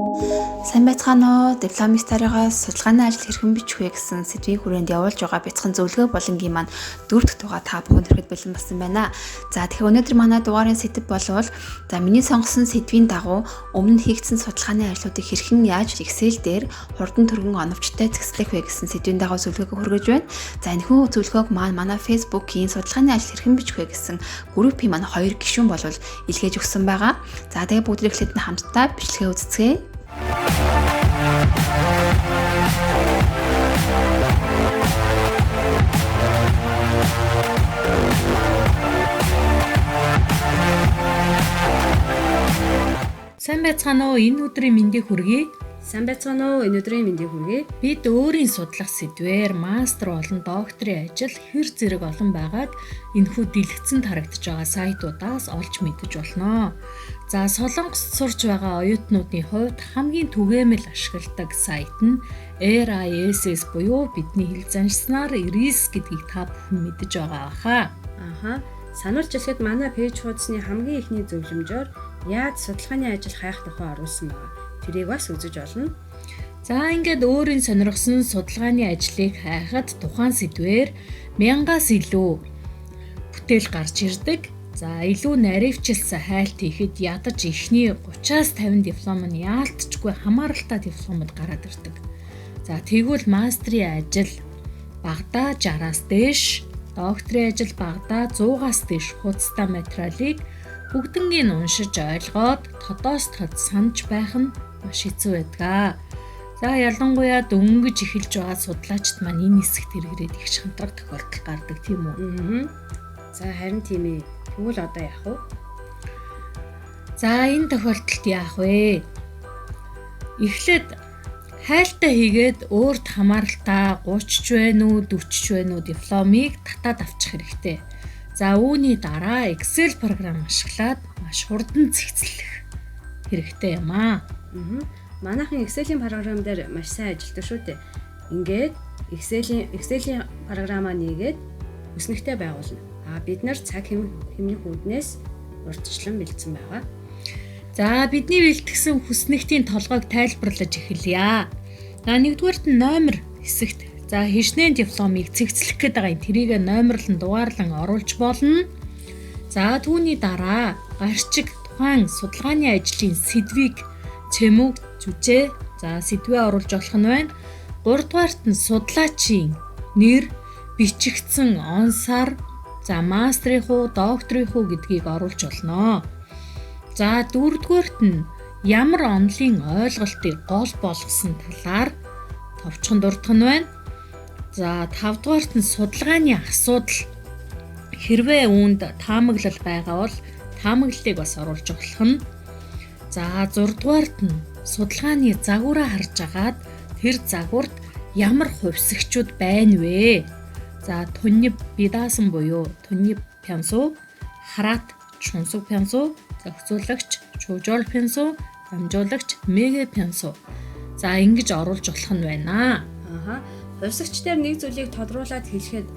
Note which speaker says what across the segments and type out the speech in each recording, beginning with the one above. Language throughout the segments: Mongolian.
Speaker 1: Сайн байцгаана уу? Дипломистарыгоо судалгааны ажил хэрхэн бичих вэ гэсэн сэдвийн хүрээнд явуулж байгаа бяцхан зөвлөгөө болонгийн маань дөрөв дэх дугаар та бүхэнд хүрэхэд бэлэн болсон байна. За, тэгэхээр өнөөдөр манай дугаарын сэдэв болвол за миний сонгосон сэдвийн дагуу өмнө нь хийгдсэн судалгааны ажлуудыг хэрхэн яаж Excel дээр хурдан түргэн оновчтой зэгслэх вэ гэсэн сэдвийн дагуу зөвлөгөөг хүргэж байна. За, энэхүү зөвлөгөөг маань манай Facebook-ийн судалгааны ажил хэрхэн бичих вэ гэсэн группийн манай хоёр гишүүн болвол илгээж өгсөн байгаа. За, тэгээ бүгд эхлээд нь хамтдаа бичлэгээ үзцгээе.
Speaker 2: Сайн байцгаана уу? Энэ өдрийн мэндийг хүргэе.
Speaker 3: Сайн байцгаана уу? Энэ өдрийн мэндийг хүргэе.
Speaker 2: Бид өөрийн судлах сэдвээр мастер болон докторийн ажил хэр зэрэг олон байгааг энэхүү дэлгэцэн тарагдж байгаа сайтуудаас олж мэдэж болно. За, Солонгост сурж байгаа оюутнуудын хувьд хамгийн түгээмэл ашигладаг сайт нь RISS буюу бидний хэл заншсанаар RIS гэдгийг та бүхэн мэдэж байгаа баха.
Speaker 3: Аха. Сануулж хэлэхэд манай пэйж хуудасны хамгийн эхний зөвлөмжөөр яаж судалгааны ажил хайх тухай оруулсан байгаа. Тэрийг бас үзэж олно.
Speaker 2: За, ингээд өөрийн сонирхсон судалгааны ажлыг хайхад тухайн сэдвээр 1000-аас илүү бүтээл гарч ирдэг. За, илүү наривчилсан хайлт хийхэд ядаж эхний 30-аас 50 диплом нь яалтчгүй хамааралтай дипломод гараад ирдэг. За, тэгвэл мастрын ажил багадаа 60-аас дээш, докторийн ажил багадаа 100-аас дээш хуудастай материалыг бүгднгийг нь уншиж ойлгоод тодоос тод санаж байх нь маш хэцүү байдаг. За, ялангуяа дөнгөж эхэлж байгаа судлаачид маань энэ хэсэгт хэрэгрээд их шантрах тохиолдол гардаг, тийм үү?
Speaker 3: За, харин тийм ээ. Тэгвэл одоо яах вэ?
Speaker 2: За, энэ тохиолдолд яах вэ? Эхлээд хайлтаа хийгээд өөрт хамааралтай 30 ч байна уу, 40 ч байна уу дипломыг татаад авчих хэрэгтэй. За, үүний дараа Excel програм ашиглаад маш хурдан зэгцлэх хэрэгтэй юм аа.
Speaker 3: Манайхан Excel-ийн програм дээр маш сайн ажилладаг шүү дээ. Ингээд Excel-ийн програмаа нээгээд хүснэгтэй байгуулна. А бид нар цаг хэмнэх үүднээс урьдчилан бэлдсэн байгаа.
Speaker 2: За, бидний бэлтгэсэн хүснэгтийн толгойг тайлбарлаж эхэлье. За, нэгдүгээрт нь номер хэсэгт за хичнээн дипломыг цэгцлэх гээд байгаа юм. Тэрийг номерлон дугаарлан оруулж болно. За, түүний дараа гарчиг тухайн судалгааны ажлын сэдвийг цэмүг зүжээ. За, сэдвээ оруулж болох нь байна. Гуравдугаарт нь судлаачийн нэр, бичигдсэн он сар, за мастрын уу, докторийн уу гэдгийг оруулж болно. За, дөрөвдүгээрт нь ямар онолын ойлголтыг гол болгосон талаар товчхон дурдах нь байна. За, тавдугаарт нь судалгааны асуудал хэрвээ үүнд таамаглал байгаа бол таамаглалыг бас оруулж болох нь. За, зурдугаарт нь судалгааны загвараа харж агаад тэр загварт ямар хувьсагчуд байна вэ? За, тунниб бидаасан буюу тунниб пянсуу, хараат чунсуг пянсуу, зохицуулагч чужол пянсуу, дамжуулагч мегэ пянсуу. За, ингэж оруулж болох нь байна.
Speaker 3: Аха. Хувьсагч дээр нэг зүйлийг тодруулаад хэлэхэд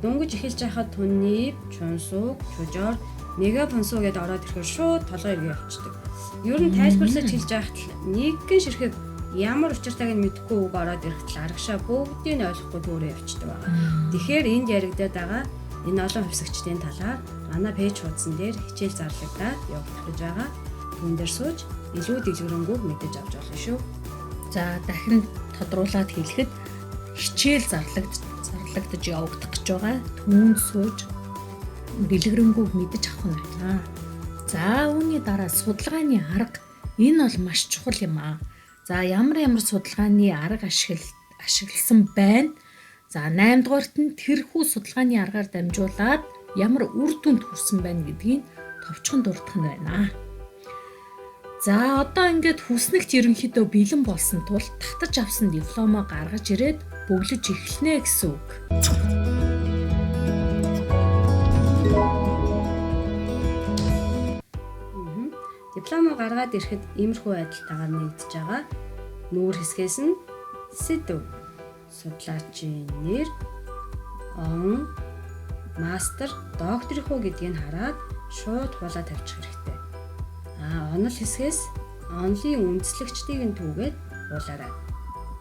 Speaker 3: дөнгөж эхэлж байхад тунниб, чунсуг, чужоор, мега пунсуу гэдээ ороод ирэхээр шууд толгой эргээ явчихдаг. Ер нь тайлбарлаж хэлж байхад л нэгэн ширхэг ямар учиртайг нь мэдэхгүй үг ороод ирэхэд л арагшаа бүгдийг нь ойлгохгүй төөрөө явчихдаг байгаа. Тэгэхээр энд яригадаад байгаа энэ олон хувьсагчдын талаар манай пэйж хуудсан дээр хичээл зарлагдаад явагдах гэж байгаа. Түүн дээр сууж илүү дэлгэрэнгүй мэдэж авч болно шүү.
Speaker 2: За, дахин тодруулаад хэлэхэд хичээл зарлагдаж явагдах гэж байгаа. Түүнд сууж дэлгэрэнгүй мэдэж авах нь байна. За, үүний дараа судалгааны арга, энэ бол маш чухал юм аа. За, ямар ямар судалгааны арга ашигласан байна. За, 8 дугаарт нь тэрхүү судалгааны аргаар дамжуулаад ямар үр дүнд хүрсэн байна гэдгийг товчхон дурдах нь байна. За, одоо ингээд хүснэгт ерөнхийдөө бэлэн болсон тул татаж авсан дипломоо гаргаж ирээд бөглөж эхэлнэ гэсэн үг.
Speaker 3: Дипломоо гаргаад ирэхэд иймэрхүү байдалтайгаар нэгдэж байгаа. Нүүр хэсгээс нь сэдв, судлаачийн нэр, он, мастер, докторийн хүү гэдгийг хараад шууд хуулаа тавьчих хэрэгтэй. А онол хэсгээс онолын үндэслэгчдийг нь түүгээд хуулаарай.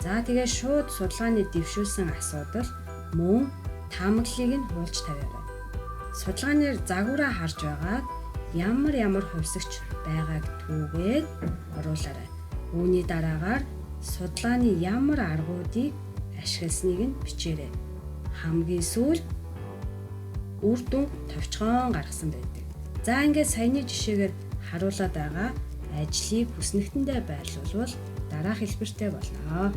Speaker 3: За тэгээ шууд судалгааны дэвшүүлсэн асуудал мөн таамаглалыг нь хуулж тавиарай. Судалгаанаар загвараа харж байгаад ямар ямар хувьсагч байгааг түүгээд оруулаарай. Үүний дараагаар судалгааны ямар аргуудыг ашигласныг нь бичээрэй. Хамгийн сүүлд үр дүн товчхон гаргасан байдаг. За ингээд саяны жишээгээр харуулад байгаа ажлыг хүснэгтэндээ байрлуулвал дараах хэлбэртэй болно.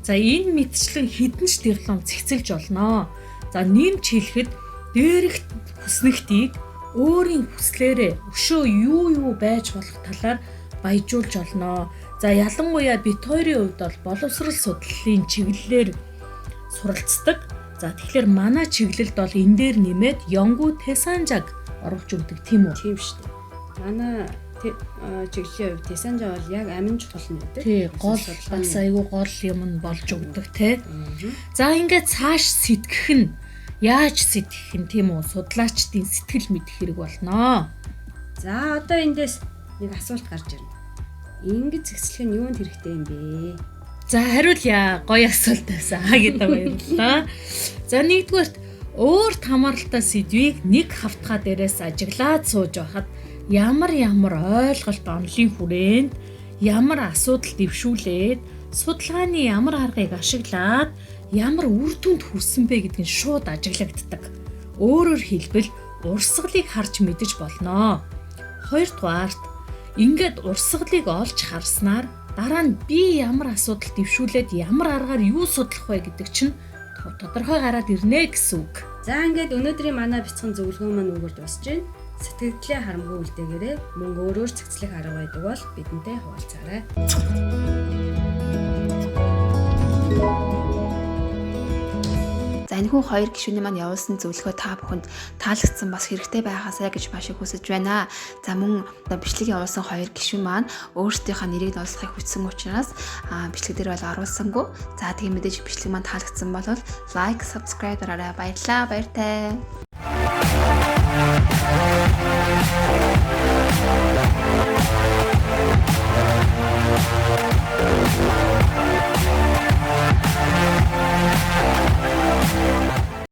Speaker 2: За энэ мэтчлэн хэдэн ч диплом цэгцэлж болно. За нэмж хэлэхэд дээрх хүснэгтийг өөрийн хүслээрээ өшөө юу юу байж болох талаар баяжуулж олно. За ялангуяа бит хоёрын хувьд бол боловсрал судлалын чиглэлээр суралцдаг. За тэгэхээр манай чиглэлд бол энэ дээр нэмээд Ёнгу Тэсанжаг оруулж өгдөг тийм үү?
Speaker 3: Тийм шүү дээ. Манай чиглэлийн хувьд Тэсанжа бол яг амин чухал нь байдаг.
Speaker 2: Тий, гол бас айгүй гол юм нь болж өгдөг тий. За ингээд цааш сэтгэх нь яаж сэтгэх нь тийм үү? Судлаачдын сэтгэл мэдэх хэрэг болно.
Speaker 3: За одоо эндээс нэг асуулт гарч ирнэ. Ингэж зэгцлэх нь юунд хэрэгтэй юм бэ?
Speaker 2: За хариулъя. Гоё асуулт байсан. Гэдэг баярлалаа. За нэгдүгээрт өөр хамааралтай сэдвийг нэг хавтгаа дээрээс ажиглаад сууж байхад ямар ямар ойлголт онолын хүрээнд ямар асуудал дэвшүүлээд судалгааны ямар аргыг ашиглаад ямар үр дүнд хүрсэн бэ гэдг нь шууд ажиглагддаг. Өөрөөр хэлбэл урсгалыг харж мэдэж болно. Хоёрдугаарт ингээд урсгалыг олж харснаар дараа нь би ямар асуудал дэвшүүлээд ямар аргаар юу судлах вэ гэдэг чинь тодорхой гараад ирнэ гэсэн үг.
Speaker 3: За ингээд өнөөдрийн манай бяцхан зөвлөгөө маань үүгээр дуусж байна. Сэтгэгдлээ харамгүй үлдээгээрэй. Мөн өөрөөр цэгцлэх арга байдаг бол бидэнтэй хуваалцаарай.
Speaker 1: За энэхүү хоёр гишүүний маань явуулсан зөвлөгөө та бүхэнд таалагдсан бас хэрэгтэй байгаасай гэж маш их хүсэж байна. За мөн бичлэг явуулсан хоёр гишүүн маань өөрсдийнхөө нэрийг нь олохыг хүссэн учраас бичлэг дээр бол оруулсангүй. За тийм мэдээж бичлэг маань таалагдсан бол лайк, subscribe дараарай. Баярлалаа. Баяртай.